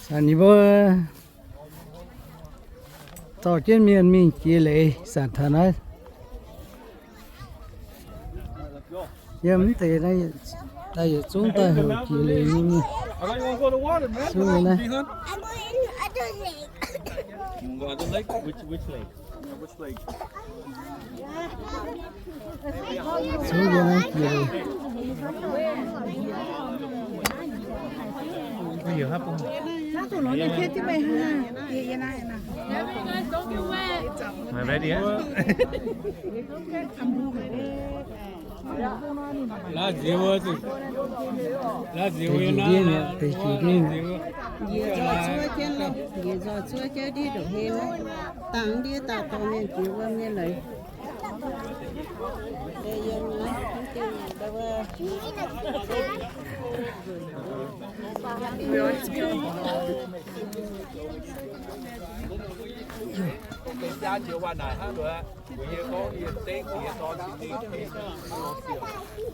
Ninh mbuo zorqv jienv mienh mingh jiex leiz zanc taux naaiv. Yiem mv deix daaih yietc zungv daaih heuc jiex leiz nyei mienh. Zungv nyei naaiv. Zungv nyei naaiv jiex leiz. Laaix nziex wuov, laaix nziex wuov yie naaiv, nziex wuov. Njiec nzoih zuov jienv, njiec nzoih zuov jienv ndiev ndongc hei, dangh ndiev daaih dorh mienh jiex wuom nyei leiz.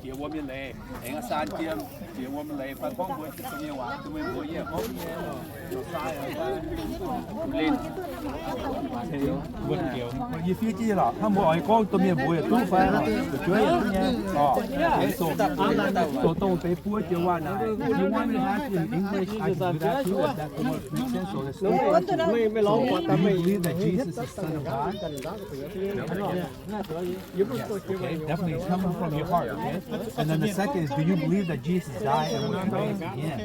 Jiex wuom nyei leiz, aengx saan jiem, jiex wuom nyei leiz, fai gorngv mbuo nyei waac, mbuo nyei mbuox yie gorngv nyei. Yie fiev jienv lorqc, hnangv mbuo oix gorngv domh mienh mbuox yietc duqv fai, zuqc juov yietc duqv nyei. Zoux dongh deix buo joux waac naaic. If you want me to ask you in English, I can do that too, if that makes sense. So let's do it. So, do you believe that Jesus is Son of God? Okay, definitely coming from your heart, okay? And then the second is, do you believe that Jesus died and was raised again?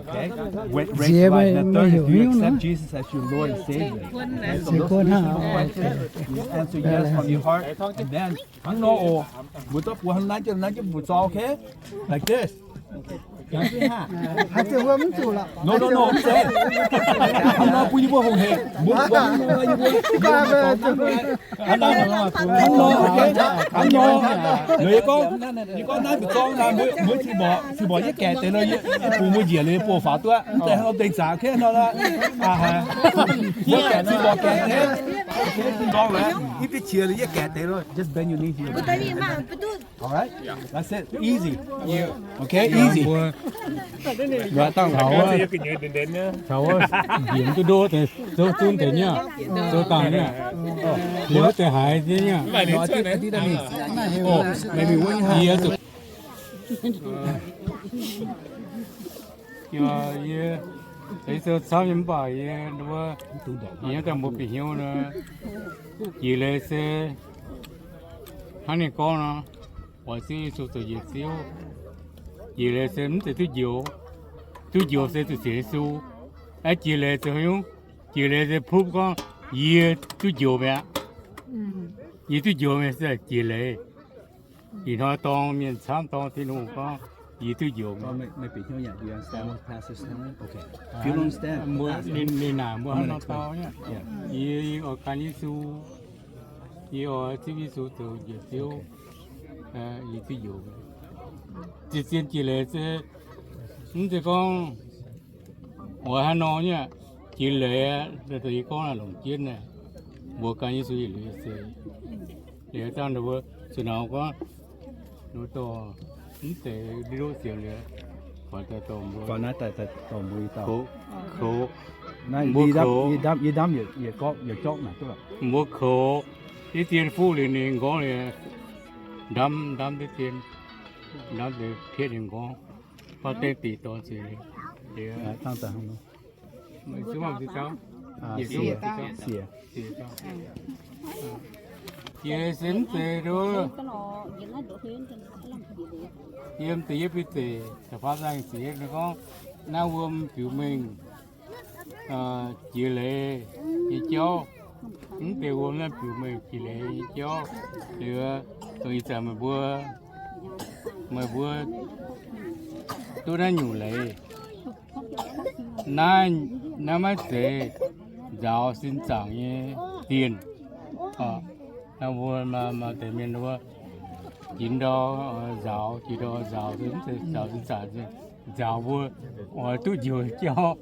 Okay? When, raised to life. The third is, do you accept Jesus as your Lord and Savior? Okay, so those three simple questions, you just answer yes from your heart, and then hnangv nor oc. Mbuo zorqv buoz hnangv naaiv jienv, naaiv jienv mbuo zorqv, okay? Like this. Haaix diuh wuov mv zuqc lorqc. No, no, no, mv zeiz. Hnangv nor bun yie mbuo hungh hec. Mbuo, mbuo, mbuo, yie mbuo, hnangv nor, hnangv nor, okay? Hnangv nor. Yie gorngv, yie gorngv naaiv mbuo zorqv naaiv, mbuo, mbuo cing mborqc, cing mborqc yie gaeqv deix nor, yie bungx mbuo njiec liuz buoz faaux duqv. Mv zeiz hnangv nor dengh zaqc, okay? Hnangv nor, mbuo gaeqv cing mborqc gaeqv deix. Okay, cing mborqc laaix, yie fiev qiex liuz yie gaeqv deix nor, just bend your knee here. All right? That's it. Easy. Okay, easy. Mbuo, mbuo dangh caux wuov, caux wuov njiec duqv ndo deix, zoux zunv deix nyei, zoux dangh nyei, liuz wuov deix haiz nyei. Oh, maybe wuov nyei haiz. Yie, yie zoux camv nyei mv baac yie, yie daaih mbuo bieqc hnyouv nor, jiex leiz se hnangv ninh gorngv nor, oix Ziouv Yesu zoux njiec Ziouv. Jiex leiz se mv zeiz duqv njoux. Duqv njoux se zuqc sienx Yesu. Aeqv, jiex leiz zoux haaix nyungc? Jiex leiz se proof gorngv yie duqv njoux mi'aqv. Yie duqv njoux mi'aqv se jiex leiz. Ih hnoi dorng mienh camv, dorng Tin-Hungh gorngv yie duqv njoux mi'aqv. Ninh naaic mbuo hnangv nor dau nyei. Yie, yie oix gan Yesu. Yie oix Ziouv Yesu zoux njiec Ziouv. Yie duqv njoux. Zien-zien jiex leiz se mv zeiz gorngv oix haaix nor nyei. Jiex leiz aqv, yie gorngv naaiv longc jienv naaic, mbuo gan Yesu yietc liuz se, liuz dangh ninh mbuo zuqc nor gorngv, ninh mbuo dorh mv zeiz ndiev ndoqv sienx liuz, faaux daaih dorh mbuo, faaux naaiv daaih dorh mbuo i dauh. Koux, mbuo koux, yie ndamv yietc gorngv yietc jorngv naaic duqv. Mbuo koux, diqv dien fuqv liuz ninh nqorngv liuz, ndamv, ndamv diqv dien, ndamv deix pietv ninh nqorngv, faa dengh diqc dorh nzengc liuz, dangh daaih hnangv nor. Siec, siec. Jiex se mv zeiz nduov, yiem deix yie biei zeic da'faam zaang ziec ninh gorngv, naaiv wuom biux mengh jiex leiz nyei jauv. Mv deix wuom naaiv biux mengh jiex leiz nyei jauv. Liuz, dongh ih zanc meih mbuo, meih mbuo duqv naaiv nyungc leiz. Naaiv, naaiv maiv zeiz nzaaux sin zaangc nyei dienh. Naaiv mbuo maaih deix mienh wuov, jiex ndau nzaaux, jiex ndau nzaaux, mv zeiz nzaaux sin zaangc, nzaaux mbuo oix duqv njoux jauv.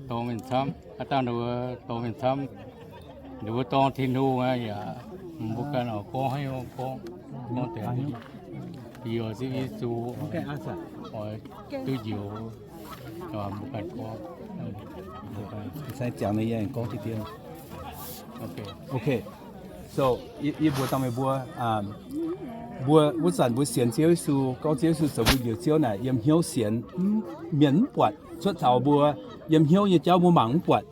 Dorngx mienh camv, aav dangh ninh mbuo dorngx mienh camv, ninh mbuo dorng Tin-Hungh aqv yaac, mbuo ganh oix gorngv haaix nyungc gorngv, gorngv deix, yie oix Ziouv Yesu oix duqv njoux. Mbuo ganh gorngv, mbuo ganh, se jangx nyei, yie aengx gorngv diqv dien. Okay, so yie, yie mbuox dangh meih mbuo, mbuo wuov zanc mbuo sienx Ziouv Yesu, gorngv Ziouv Yesu zoux mbuo Njoux Ziouv naaic, yiem hnyouv sienx, mienh mv buatc. Cuotv taux mbuo yiem hnyouv nyei jauv mbuo mangc mv buatc.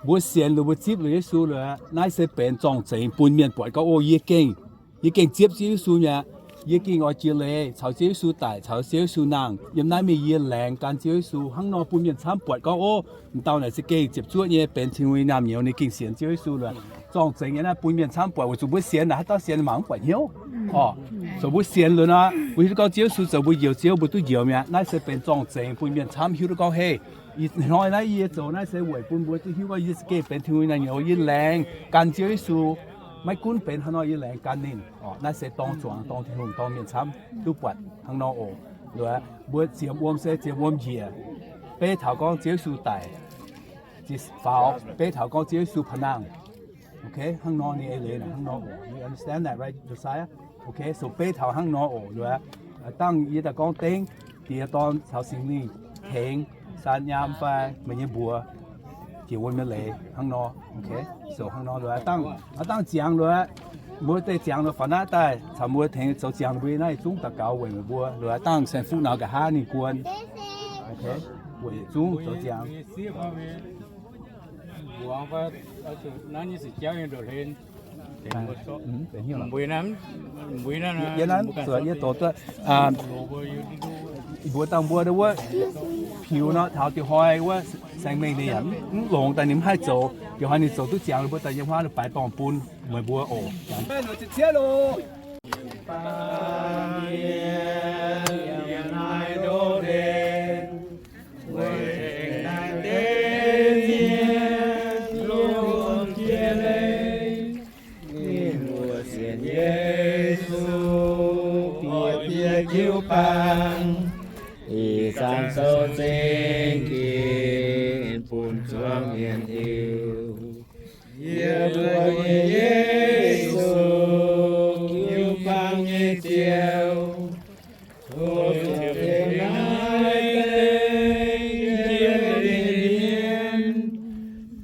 Mbuo sienx liuz mbuo zipv liuz Yesu liuz, naaiv se benx zorng-zengx bun mienh buatc gorngv, o, yie gengh, yie gengh zipv Ziouv Yesu mi'aqv. Yie gengh oix jiex leiz caux Ziouv Yesu daic, caux Ziouv Yesu nangh. Yiem naaiv mingh yie laengz gan Ziouv Yesu. Hnangv nor bun mienh camv buatc gorngv, o, m'dauh naaic za'gengh ziepc zuoqv nyei, benx Tin-Hungh nyei naamh nyouz, ninh gengh sienx Ziouv Yesu liuz. Zorng-zengx nyei naaiv bun mienh camv buatc, weic zuqc mbuo sienx naaic haaix dauh sienx mangc mv buatc hnyouv. Orqc, zoux mbuo sienx liuz nor, mbuo hiuv duqv gorngv Ziouv Yesu zoux mbuo Njoux Ziouv, mbuo duqv njoux mi'aqv. Naaiv se benx zorng-zengx bun mienh camv hiuv duqv gorngv, hei, ih hnoi naaiv yie zoux naaiv se weic bun mbuo duqv hiuv gorngv yie za'gengh benx Tin-Hungh nyei naamh nyouz, yie laengz gan Ziouv Yesu. Maiv gunv benx haaix nor, yie laengz gan ninh. Orqc, naaiv se dorng zuangx, dorng Tin-Hungh, dorng mienh camv duqv buatc hnangv nor oc. Liuz mbuo ziemx wuom se ziemx wuom njiec, beiv taux gorngv Ziouv Yesu daic, faaux, beiv taux gorngv Ziouv Yesu pa'nangh. Okay, hnangv nor ninh eix leiz naaic hnangv nor oc. You understand that, right, Josiah? Okay, so beiv taux hnangv nor oc. Liuz aqv, dangh yie daaih gorngv dengv, Diex, Dorn caux Singx Lingh tengx, saan nyaam fai meih nyei mbuox, jiex wuom nyei leiz hnangv nor. Okay, so hnangv nor liuz aqv, dangh, a'dangh ziangx liuz aqv, mbuo deix ziangx liuz faaux naaiv daaih caux mbuo tengx zoux ziangx, mbuo naaiv zungv daux gaux weic meih mbuo. Liuz aqv, dangh saeng-fuqv naux nqa'haav ninh guon. Okay, weic zungv zoux ziangx. Yie doqc duqv, mbuo dangh mbuo wuov piux nor, taux diuh hnoi wuov saeng-mengh ninh yaac mv longx daaih, ninh mv haih zoux. Diuh hnoi ninh zoux duqv ziangx, mbuo daaih yiem huaav baaix dorngh bun meih mbuo oc. Ninh mbuo sienx Yesu, bieqc bieqc jiu-baang, ih zanc zoux zingh ginv bun zuangx mienh hiuv. Yie mbuo nyei Yesu, jiu-baang nyei Ziouv, tov ziouc tengx naaiv deix jiex nyei mienh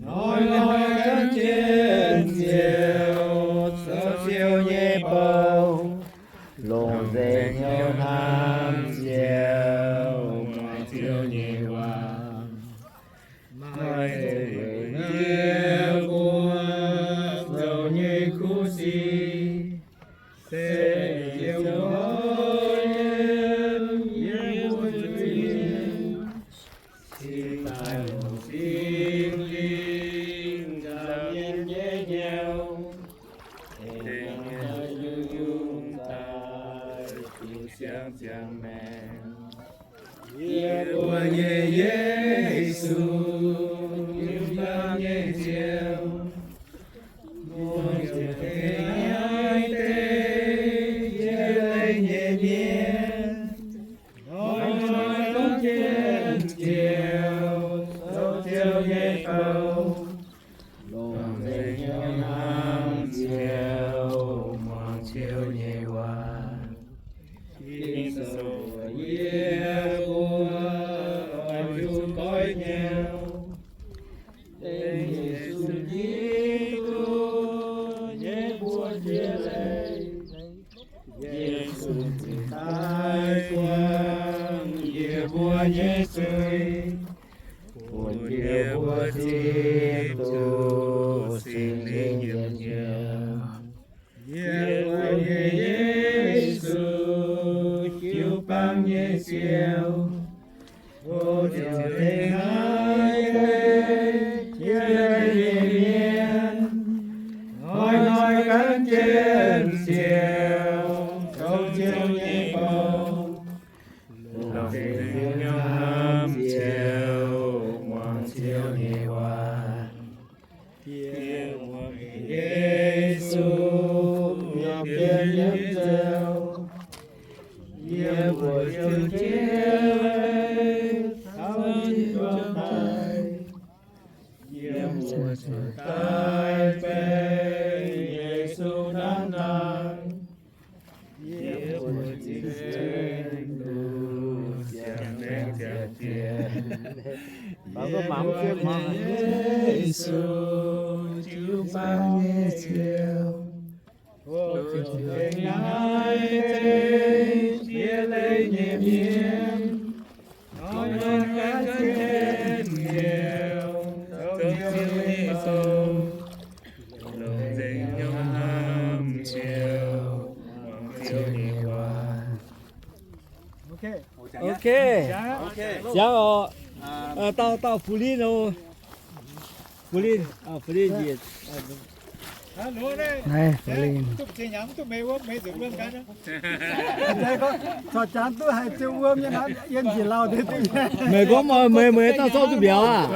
hnoi-hnoi gan jienv Ziouv, zoux Ziouv nyei bou, longc nzengc hnyouv hnamv Ziouv, muangx Ziouv nyei waac. Maaih zeiz weic yie mbuo zoux nyei kuv sic, se Ziouv nqoi yiem yie mbuo zuiz, cingx daaih longc Singx Lingh nzaaux yie nyei hnyouv, tengx yie nyungc-nyungc daaih diuh siang ziangh maengc. Yie mbuo nyei Yesu, jiu-baang nyei Ziouv, meih ziouc tengx naaiv deix jiex nyei mienh hnoi-hnoi gan jienv Ziouv, zoux Ziouv nyei bou, longc nzengc hnyouv hnamv Ziouv, muangx Ziouv nyei waac. Ging-Sou, yie mbuo oix zuqc goiv hnyouv dengv Yesu Giduc nyei mbuox jiex leiz. Yesu cingx daaih buangh yie mbuo nyei zuiz, bun yie mbuo zipv duqv Singx Lingh yietc nyungc. Yie mbuo nyei Yesu, jiu-baang nyei Ziouv, tov ziouc tengx naaiv deix jiex nyei mienh hnoi-hnoi gan jienv Ziouv, zoux Ziouv nyei bou, longc nzengc hnyouv hnamv Ziouv, muangx Ziouv nyei waac. Yie mbuo Yesu, yie mbuo nyei Ziouv, yie mbuo ziouc jiex taux tin-dorngh daaih. Yie mbuo ziouc daaih benx Yesu hnangv naaiv. Yie mbuo zipv zingh duqv ziangh maengc ziangh jiex. Yesu jiu-baang nyei Ziouv, Ok, siang oc. Dauh, dauh Fu Linh oc. Fu Linh, Fu Linh njiec. Naaiv Fu Linh. Meih gorngv meih, meih dauh zorqv duqv mbiauz aqv.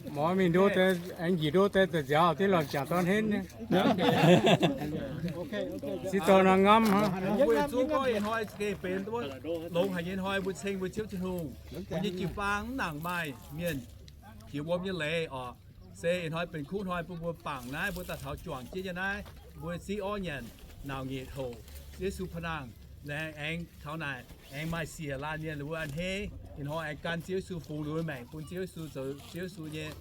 Mv mingh ndo deix, aengx njiec ndo deix, da'nziaaux deix lorqc, jangx dorn henv nyei. Sieqv dorn nor ngamv hnangv. Mbuo yietc zungv gorngv ih hnoi za'gengh benx longx haic nyei hnoi, mbuo ceng mbuo Ziouv Tin-Hungh, mbuo nyei jiu-baang mv nangc maaih mienh jiex wuom nyei leiz oc. Se ih hnoi benx kuv hnoi bun mbuo bangc naaiv, mbuo daaih taux juangc jienv nyei naaiv, mbuo ziv orv nyanc, nauc nyeic houc Yesu pa'nangh, laengz aengx taux naaic aengx maaih siec laanh mienh mbuo a'hneiv. Ih hnoi aengx gan Ziouv Yesu fungx ninh mbuo maengc bun Ziouv Yesu zoux Ziouv Yesu nyei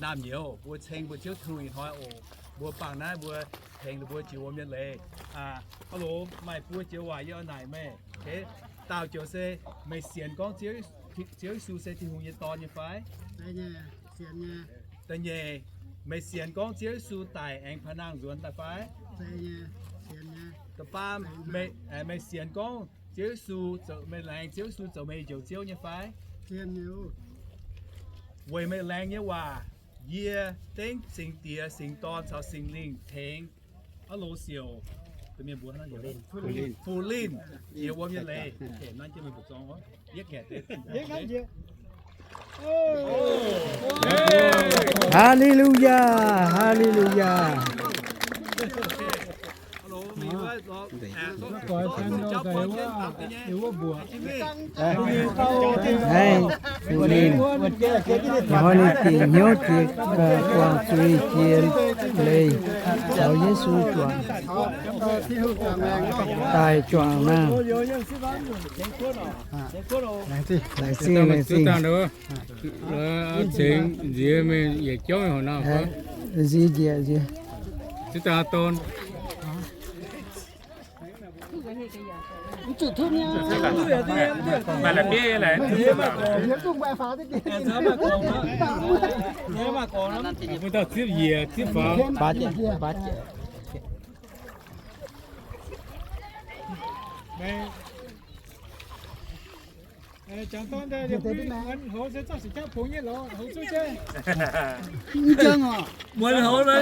naamh nyouz. Mbuo ceng mbuo Ziouv Tin-Hungh ih hnoi oc. Mbuo bangc naaiv mbuo tengx ninh mbuo jiex wuom nyei leiz. Aa loc, maaih buo joux waac yie oix naaic meih. Dauh joux se, meih sienx gorngv Ziouv Yesu se Tin-Hungh nyei Dorn nyei fai? Da'nyeic, meih sienx gorngv Ziouv Yesu daic aengx pa'nangh nzuonx daaih fai? Da'faam, meih sienx gorngv Ziouv Yesu zoux, meih laengz Ziouv Yesu zoux meih nyei Njoux Ziouv nyei fai? Weic meih laengz nyei waac, yie dengv Singx Diex, Singx Dorn caux Singx Lingh tengx aa loc siouc, Fu-Linh jiex wuom nyei leiz. Haleluyaa, haleluyaa. Naaiv Fu-Linh, ih hnoi ninh dingc hnyouv jiex guangc zuiz jiex leiz caux Yesu juangc, daaih juangc naaiv. Laengz zingh, laengz zingh. Tengx nziex mingh yietc jauv houc nangh. Nziex njiec nziex. Ziouv daaih dorn. Mbuo dauh zipv yiec, zipv faaux. Muonz houx nor, mv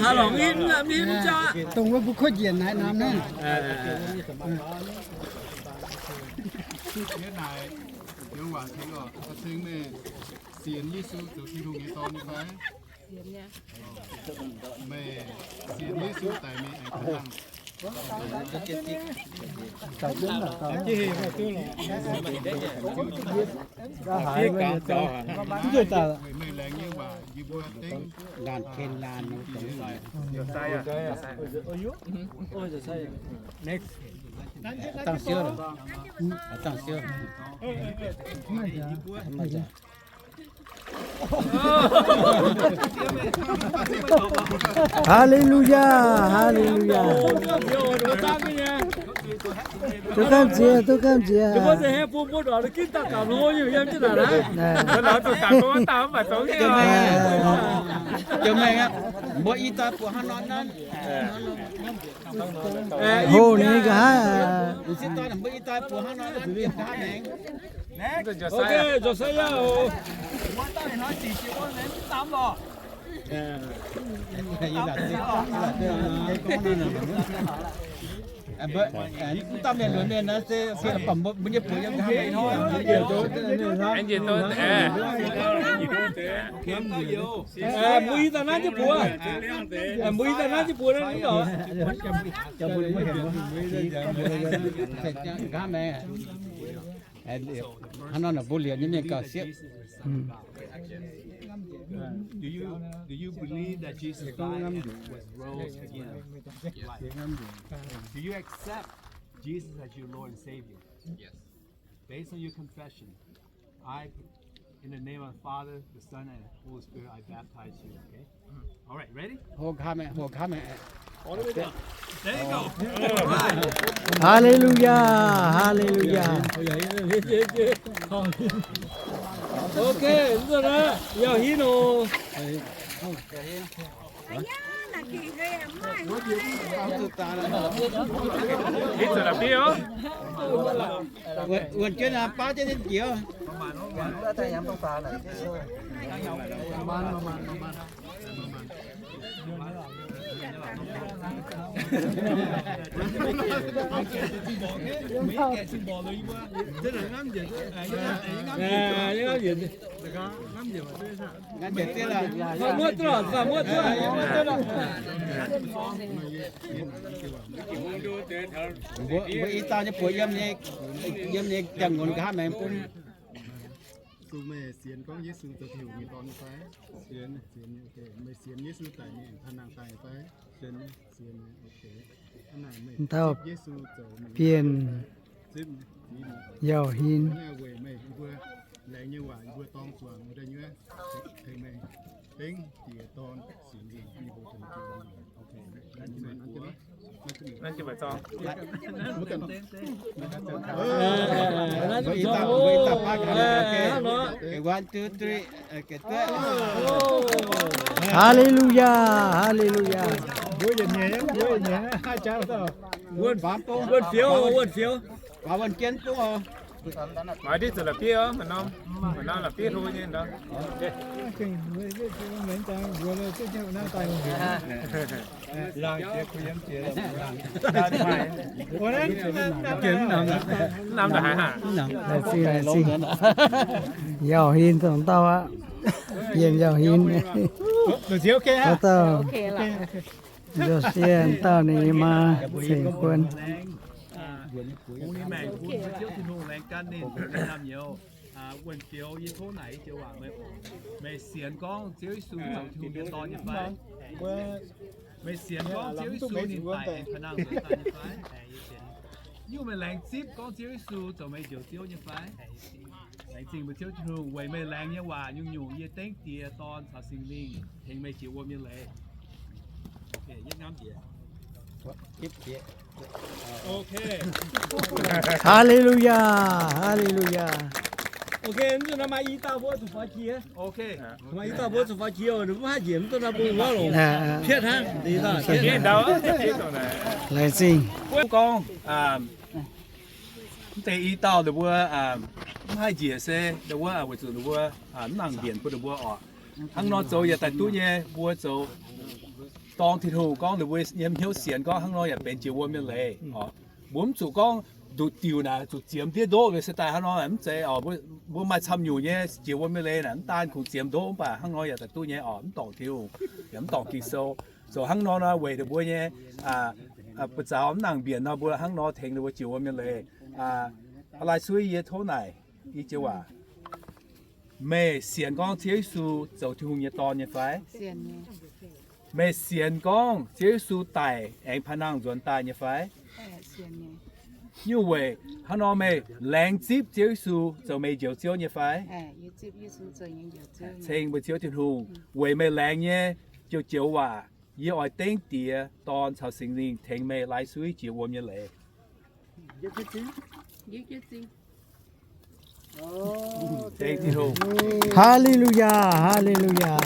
haaix lorngc nitv, mv jangx aqv. Dongh wuov mbuo kuotv njiec naaiv namx naaiv. Sienx Yesu zoux Tin-Hungh nyei Dorn nyei fai? Meih sienx Yesu daic mingh aengx daaih hnangv. Weic meih laengz nyei waac yie mbuo dengv laanh ken laanh. Next. Haleluyaa, haleluyaa. Duqv gamh nziex, duqv gamh nziex. Mbuo i daaih buatc hnangv nor naaiv. Hoc ninh nqa'haav. Ok, Josiah oc. Mv daaih mienh luonx mienh naaiv se bamv mbuo nyei buoz yiem nqa'haav. Mbuo i daaih naaiv jienv buoz. Mbuo i daaih naaiv jienv buoz naaiv. Nqa'haav maengx. Hnangv nor naaic mbuo liemh nyei mienh gauh siepv. Do you, do you believe that Jesus died and was rose again? Do you accept Jesus as your Lord and Savior? Yes. Based on your confession, I, in the name of the Father, the Son, and the Holy Spirit, I baptize you. Okay? All right, ready? Hold comment, hold comment. There you go. All right. Hallelujah, hallelujah. Okay, yauh hinh oc. Wuonh jienv baav jienv ninh jiex. Mbuo, mbuo i dauh nyei buoz yiem nyei, yiem nyei ziangh ngongx nqa'haav maengx bun. Meih sienx gorngv Yesu zoux Tin-Hungh nyei Dorn nyei fai? Sienx. Meih sienx Yesu daic mingh aengx paan nangh daaih nyei fai? Sienx. Dauh Bienh Yauh Hinh. Hallelujah, hallelujah. Wuonh fioux, wuonh fioux. Maiv diqv zuqc la'bieiv oc, maiv norm, maiv norm la'bieiv hlo nyei ndau. Laengz zingh, laengz zingh. Yauh Hinh dongh dauh aqv. Yiem Yauh Hinh. Dauh dauh. Nzou sienh dauh ninh maa ceng kuon. Wuonh fioux, yie tov naaic i joux waac meih oc. Meih sienx gorngv Ziouv Yesu zoux Tin-Hungh nyei Dorn nyei fai? Meih sienx gorngv Ziouv Yesu ninh daic aengx paan nangh nzuonx daaih nyei fai? Nyungc meih laengz zipv gorngv Ziouv Yesu zoux meih njoux Ziouv nyei fai? Laengz zingh mbuo Ziouv Tin-Hungh weic meih laengz nyei waac nyungc-nyungc yie dengv Diex, Dorn caux Singx Lingh tengx meih jiex wuom nyei leiz. Hallelujah, hallelujah. Laengz zingh. Gorngv mv deix i dauh ninh mbuo mv haih njiec se ninh mbuo weic zuqc ninh mbuo mv nangc mbienc bun ninh mbuo oc. Hnangv nor zoux yaac daaih duqv nyei, mbuo zoux dorng Tin-Hungh gorngv ninh mbuo nyei hnyouv sienx gorngv hnangv nor yaac benx jiex wuom nyei leiz oc. Mbuo mv zuqc gorngv nduqc diuc naaic zuqc ziemx ndiev ndoqv liuz se daaih hnangv nor mv zeiz oc. Mbuo maaih camv nyungc nyei jiex wuom nyei leiz naaic mv daan kungx ziemx ndoqv mv baac hnangv nor yaac daaih duqv nyei oc. Mv dorngc Tin-Hungh yaac mv dorngc Ging-Sou. Zoux hnangv nor nor weic ninh mbuo nyei buoz-zaux mv nangc mbienc nor mbuo hnangv nor tengx ninh mbuo jiex wuom nyei leiz. Lai-suiv yie tov naaic i joux waac. Meih sienx gorngv Ziouv Yesu zoux Tin-Hungh nyei Dorn nyei fai? Meih sienx gorngv Ziouv Yesu daic aengx paan nangh nzuonx daaih nyei fai? Nyungc weic hnangv nor meih laengz zipv Ziouv Yesu zoux meih njoux Ziouv nyei fai? Ceng mbuo Ziouv Tin-Hungh weic meih laengz nyei joux-joux waac, yie oix dengv Diex, Dorn caux Singx Lingh tengx meih lai-suiv jiex wuom nyei leiz. Hallelujah, hallelujah.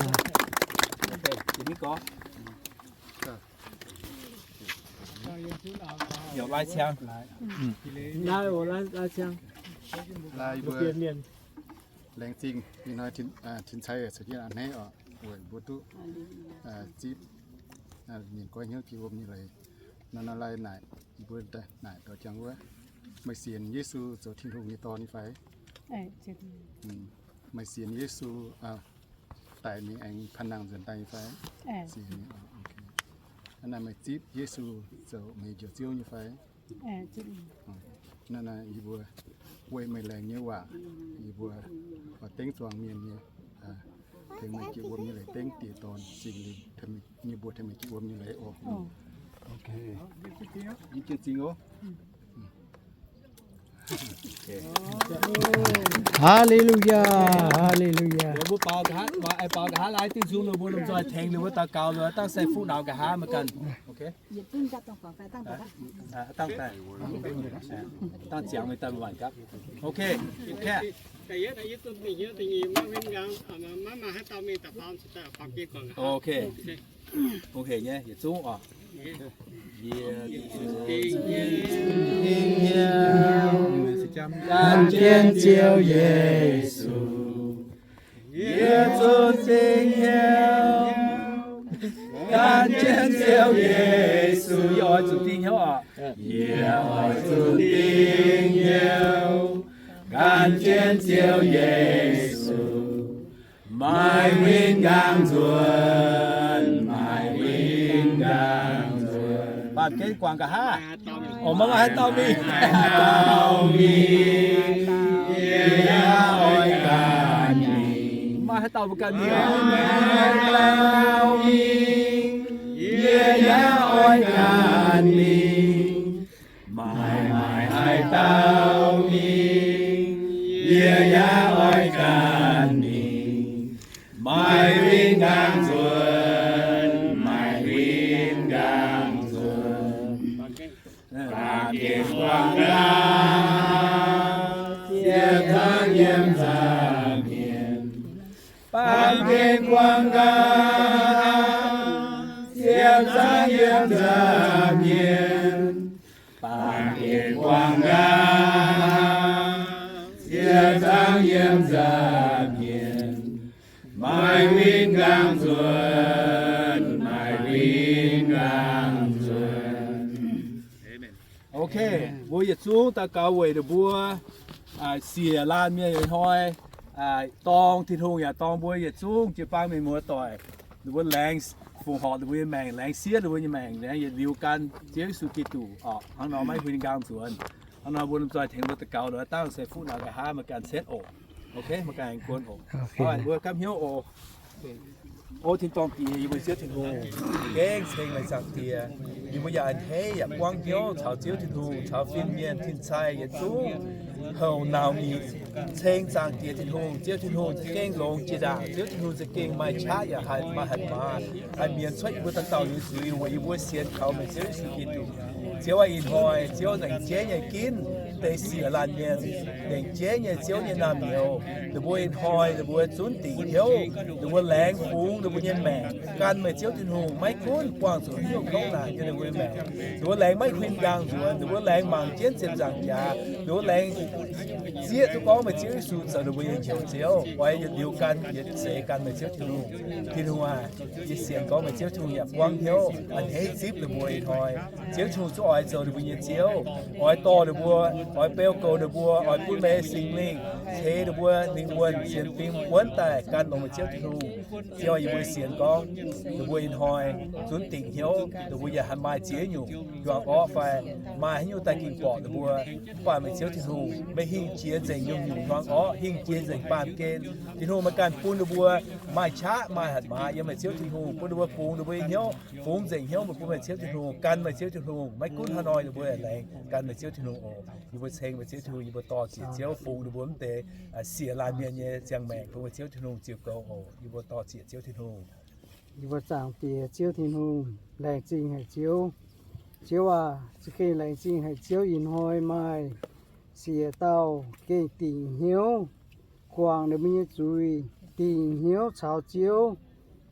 Laengz zingh ih hnoi Tin-Sai caux jienv a'hneiv oc, weic mbuo duqv zipv mienh goiv hnyouv jiex wuom nyei leiz. Nor, nor lai naaic, mbuo naaic dorh jangx wuov, meih sienx Yesu zoux Tin-Hungh nyei Dorn nyei fai? Meih sienx Yesu daic mingh aengx paan nangh nzuonx daaih nyei fai? Hnangv naaic meih zipv Yesu zoux meih njoux Ziouv nyei fai? Hnangv naaic yie mbuo weic meih laengz nyei waac, yie mbuo oix dengv zuangx mienh nyei, tengx meih jiex wuom nyei leiz, dengv Diex, Dorn, Singx Lingh nyei mbuox tengx meih jiex wuom nyei leiz oc. Haleluya, haleluya. Mbuo baaux nqa'haav, baaux nqa'haav laai diuh nzung, ninh mbuo lomh nzunc tengx ninh mbuo daux gaux, ninh mbuo dangh sai fuqv naux nqa'haav maiv ganh. Dangh ziangx meih daaih mv waanc gapv. Ok, ok. Ok nyei, yietc zungv oc. Yie zunv dingh hnyouv gan jienv Ziouv Yesu. Yie zunv dingh hnyouv gan jienv Ziouv Yesu. Yie oix zunv dingh hnyouv oc. Yie oix zunv dingh hnyouv gan jienv Ziouv Yesu. Maaih win nqaang nzuonx, maaih win nqaang nzuonx. Baamh gen guangc nqa'haav. Orqc, maiv maaih haaix dauh mingh. Maiv maaih haaix dauh mingh. Yie yaac oix ganh mingh. Maiv maaih haaix dauh mbuo ganh mingh. Maiv maaih haaix dauh mingh. Yie yaac oix ganh mingh. Maaih maaih haaix dauh mingh, yie yaac oix ganh mingh. Maaih win nqaang nzuonx, maaih win nqaang nzuonx. Baamh gen guangc nqa'haav, ziec zaangv yiem nza'hmien. Baamh gen guangc nqa'haav, ziec zaangv yiem nza'hmien. Baamh gen guangc nqa'haav, ziec zaangv yiem nza'hmien. Maaih win nqaang nzuonx, maaih win nqaang nzuonx. Ok, mbuo yietc zungv daux gaux weic ninh mbuo siec laanh mienh ih hnoi dorngc Tin-Hungh yaac dorngc mbuo yietc zungv jiu-baang mienh muoz-doic. Ninh mbuo laengz fongc horc ninh mbuo nyei maengc, laengz siev ninh mbuo nyei maengc, laengz yietc liuz gan Ziouv Yesu Giduc oc. Hnangv nor maiv huin nqaang nzuonx. Hnangv nor mbuo lomh nzoih tengx mbuo daux gaux lorz dangh se fuqv nor nqa'haav maaih ganh setv oc. Ok, maaih ganh aengx guon oc. Mbuo gapv hnyouv oc. O Tin-Dorngh Diex, yie mbuo Ziouv Tin-Hungh, gengh ceng meih, Zaangc Diex. Yie mbuo yaac a'hneiv yaac buangv hnyouv caux Ziouv Tin-Hungh, caux fin-mienh tin-sai yietc zungv houc nauz mi'aqv. Ceng Zaangc Diex Tin-Hungh, Ziouv Tin-Hungh za'gengh longx jiex ndaangc. Ziouv Tin-Hungh za'gengh maaih qaqv yaac maaih hatc maaz, haih mienx cuotv yie mbuo dauh dauh nyei zuiz weic yie mbuo sienx kaux meih Ziouv Yesu Giduc. Ziouv aac, ih hnoi Ziouv nzaeng jeiv nyei ginv deix siec laanh mienh, nzaeng jeiv nyei Ziouv nyei naamh nyouz, ninh mbuo ih hnoi ninh mbuo zunv dingc hnyouv, ninh mbuo laengz fungx ninh mbuo nyei maengc gan meih Ziouv Tin-Hungh, maiv gunv buangh zuqc hnyouv kouv naanc yiem ninh mbuo nyei maengc. Ninh mbuo laengz maiv huin nqaang nzuonx, ninh mbuo laengz mangc jienv ziepc nzaangc jaax, ninh mbuo laengz zieqv duqv gorngv meih Ziouv Yesu zoux ninh mbuo nyei Njoux Ziouv, oix yietc liuz gan yietc seix gan meih Ziouv Tin-Hungh. Tin-Hungh aac, yie sienx gorngv meih Ziouv Tin-Hungh yaac buangv hnyouv a'hneiv zipv ninh mbuo ih hnoi. Ziouv Tin-Hungh zungv oix zoux ninh mbuo nyei Ziouv, oix dorh ninh mbuo, oix beu goux ninh mbuo, oix bun meih Singx Lingh ceix ninh mbuo lingh wuonh sienx fim wuonv daaih gan longx meih Ziouv Tin-Hungh. Ziouv, yie mbuo sienx gorngv ninh mbuo ih hnoi zunv dingc hnyouv, ninh mbuo yaac haih maaih ziex nyungc hnyuangx orqv fai maaih haaix nyungc daaih ging borqc ninh mbuo. Mv baac meih Ziouv Tin-Hungh, meih hingh jiex nzengc nyungc-nyungc hnyuangx orqv, hingh jiex nzengc baamh gen. Tin-Hungh, meih ganh bun ninh mbuo maaih qaqv maaih hatc maaz yiem meih Ziouv Tin-Hungh, bun ninh mbuo fungx ninh mbuo nyei hnyouv, fungx nzengc hnyouv meih bun meih Ziouv Tin-Hungh, gan meih Ziouv Tin-Hungh, maiv gunv haaix nor ninh mbuo yaac laengz gan meih Ziouv Tin-Hungh oc. Yie mbuo ceng meih Ziouv Tin-Hungh, yie mbuo dor-ziec Ziouv fungx ninh mbuo mv deix siec laanh mienh nyei ziangh maengc bun meih Ziouv Tin-Hungh ziux goux oc. Yie mbuo dor-ziec Ziouv Tin-Hungh. Yie mbuo Zaangc Diex Ziouv Tin-Hungh, laengz zingh haic Ziouv. Ziouv aac, za'gengh laengz zingh haic Ziouv ih hnoi maaih siec dauh gengh dingc hnyouv guangc ninh mbuo nyei zuiz, dingc hnyouv caux Ziouv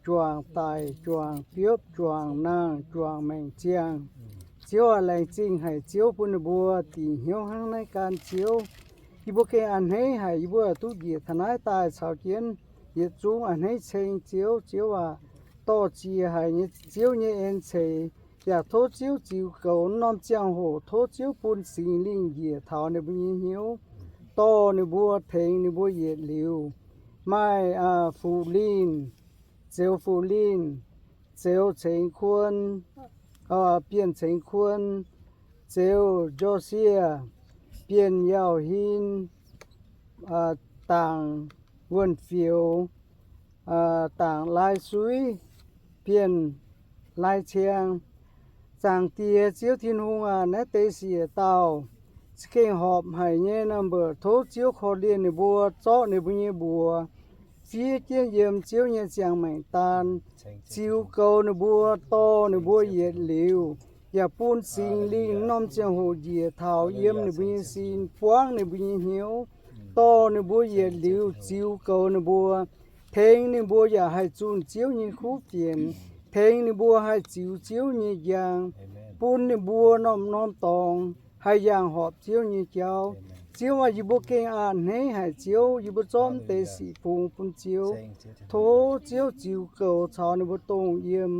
juangc daic, juangc biopv, juangc nangh, juangc maengc ziangh. Ziouv aac, laengz zingh haic Ziouv bun ninh mbuo dingc hnyouv hnangv naaiv gan Ziouv. Yie mbuo gengh a'hneiv haic, yie mbuo duqv njiec taux naaiv daaih caux jienv yietc zungv a'hneiv ceng Ziouv. Ziouv aac, dor-ziec haic nyei Ziouv nyei en ceix, yaac tov Ziouv ziux goux norm ziangh hoc, tov Ziouv bun Singx Lingh njiec taux ninh mbuo nyei hnyouv, dorh ninh mbuo, tengx ninh mbuo yietc liuz. Maaih Fu-Linh, Zeux Fu-Linh, Zeux Ceng Kuon, Bienh Ceng Kuon, Zeux Joseph, bienh yaauh hin, dangc wuonh fioux, dangc lai suiv, bienh lai ciang. Zaangc Diex Ziouv Tin-Hungh aac, naaiv deix siec dauh za'gengh horpc haic nyei number, tov Ziouv korv-lienh ninh mbuo, zorqv ninh mbuo nyei mbuox, fiev jienv yiem Ziouv nyei ziangh maengc daan, ziux goux ninh mbuo, dorh ninh mbuo yietc liuz, yaac bun Singx Lingh norm ziangh hoc njiec taux yiem ninh mbuo nyei sin, buangv ninh mbuo nyei hnyouv, dorh ninh mbuo yietc liuz, ziux goux ninh mbuo, tengx ninh mbuo yaac haih zunh Ziouv nyei kuv fienx, tengx ninh mbuo haih ziux Ziouv nyei njang, bun ninh mbuo norm-norm dorngx haih yangh horpc Ziouv nyei jauv. Ziouv aac, yie mbuo gengh a'hneiv haic Ziouv, yie mbuo zorqv deix sic fungx bun Ziouv. Tov Ziouv ziux goux caux ninh mbuo dongh yiem,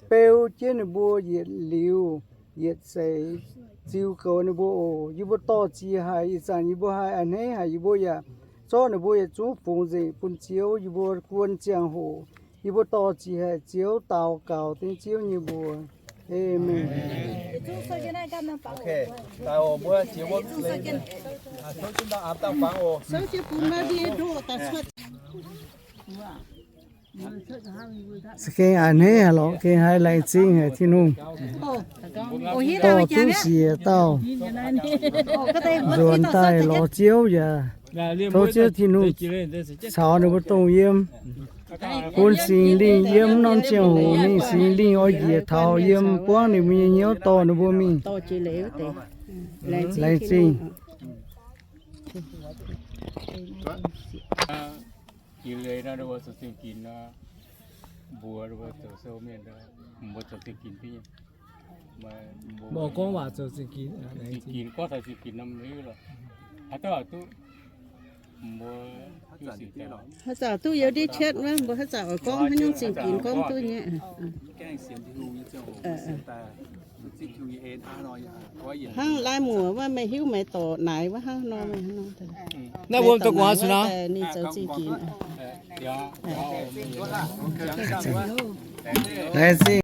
beu jienv ninh mbuo yietc liuz yietc seix, ziux goux ninh mbuo oc. Yie mbuo dorh ziec haic, ih zanc yie mbuo haih a'hneiv haic, yie mbuo yaac zorqv ninh mbuo yietc zungv fungx nzengc bun Ziouv. Yie mbuo guon ziangh hoc, yie mbuo dorh ziec haic Ziouv, daux gaux dengv Ziouv nyei mbuox. Aamen. Se gengh a'hneiv haic lorqc, gengh haiz laengz zingh haic Tin-Hungh, dorh duqv siec dauh nzuonx daaih lorz Ziouv yaac tov Ziouv Tin-Hungh caux ninh mbuo dongh yiem, bun Singx Lingh yiem norm ziangh hoc mingh, Singx Lingh oix njiec taux yiem buangv ninh mbuo nyei hnyouv dorh ninh mbuo mingh. Laengz zingh. Mbuo gorngv waac zoux zingh ginx, gorngv taux zingh ginx norm lov, haaix zanc duqv yiem ndiev chat wuov, mbuo haaix zanc oix gorngv haaix nyungc zingh ginx gorngv duqv nyei. Hnangv lai muoc wuov, meih hiuv meih dorc naaic wuov hnangv nor, meih hnangv nor. Naaiv wuom daaih gu'nguaaz su'nor, ninh zoux zingh ginx. Laengz zingh.